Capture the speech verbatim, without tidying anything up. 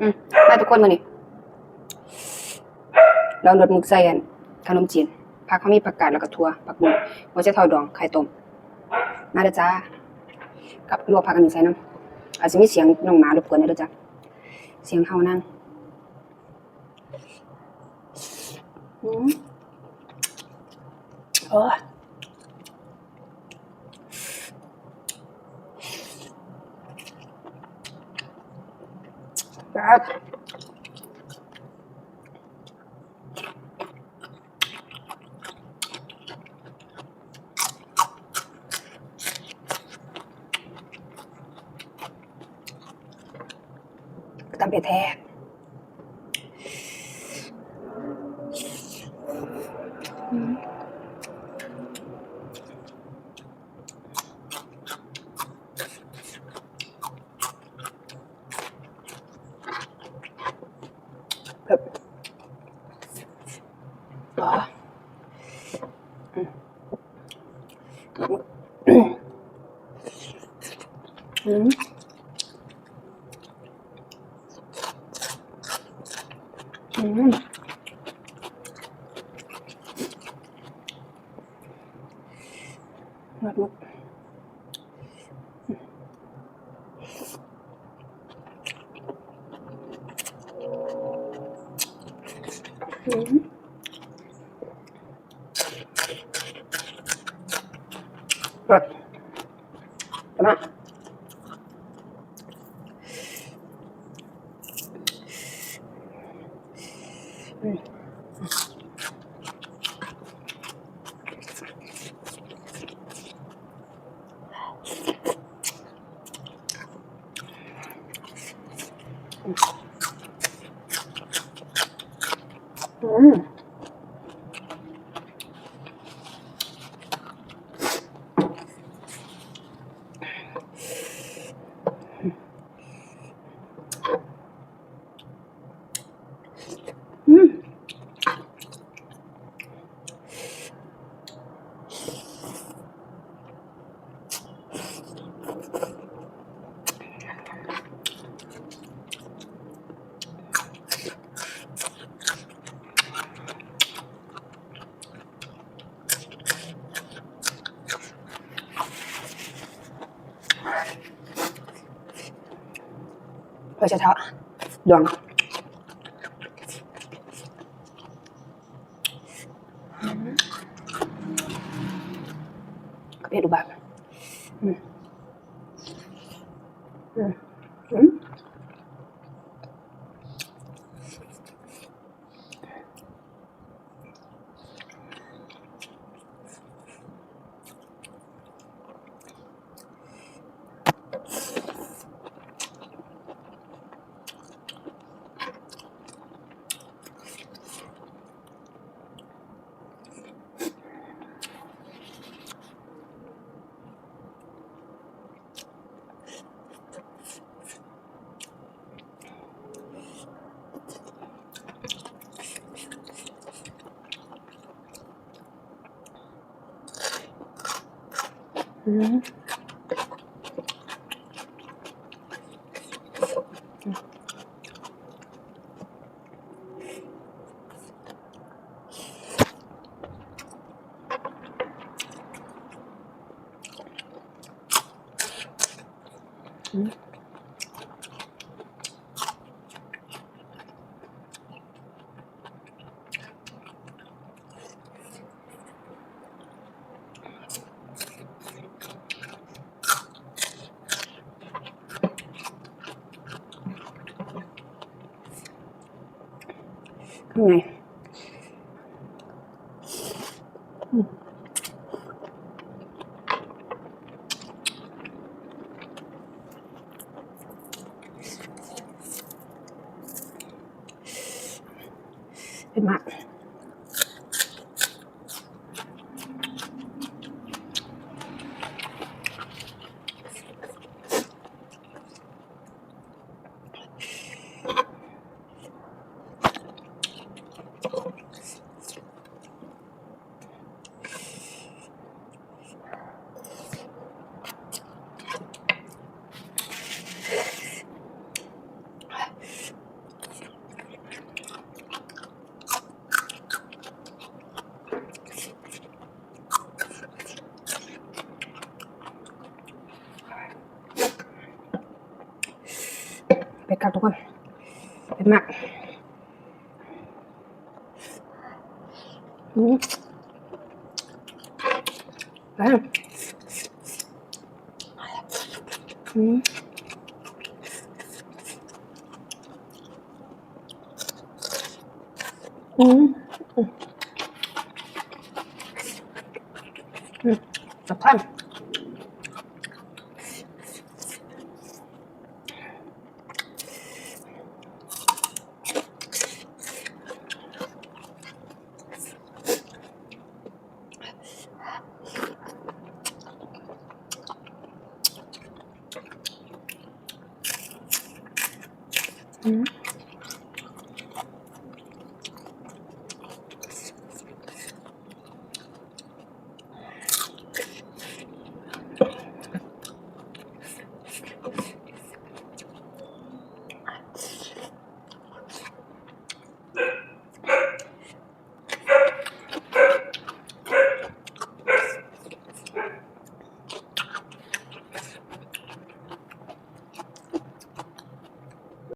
อืม มาทุกคนมื้อนี้ ลองลดหมึกใส่อันขนมจีน ผักเขามีผักกาดแล้วก็ถั่ว ผักบุ้ง หัวไชเท้าดอง ไข่ต้ม มาเด้อจ้า กับลวกผักอันนี้ใส่นำ อาจสิมีเสียงน้องหมารบกวนแหน่เด้อจ้า เสียงเห่านาง อืม โอ้ย ครับ ตำไปแท้ อืม แบบ อ๋อ อืม อืม อืม หมดหมด อืม แบบ มา อืม อืม อืม หัวไชเท้าดอง อืม กับเห็ดอุบา อืม อืม อืม อืม อืม ข้างใน อืม เผ็ดมาก อื เผ็ดค่ะทุกคน เผ็ดมาก อืม แล้ว อืม อืม อืม อืม สำคัญ อืม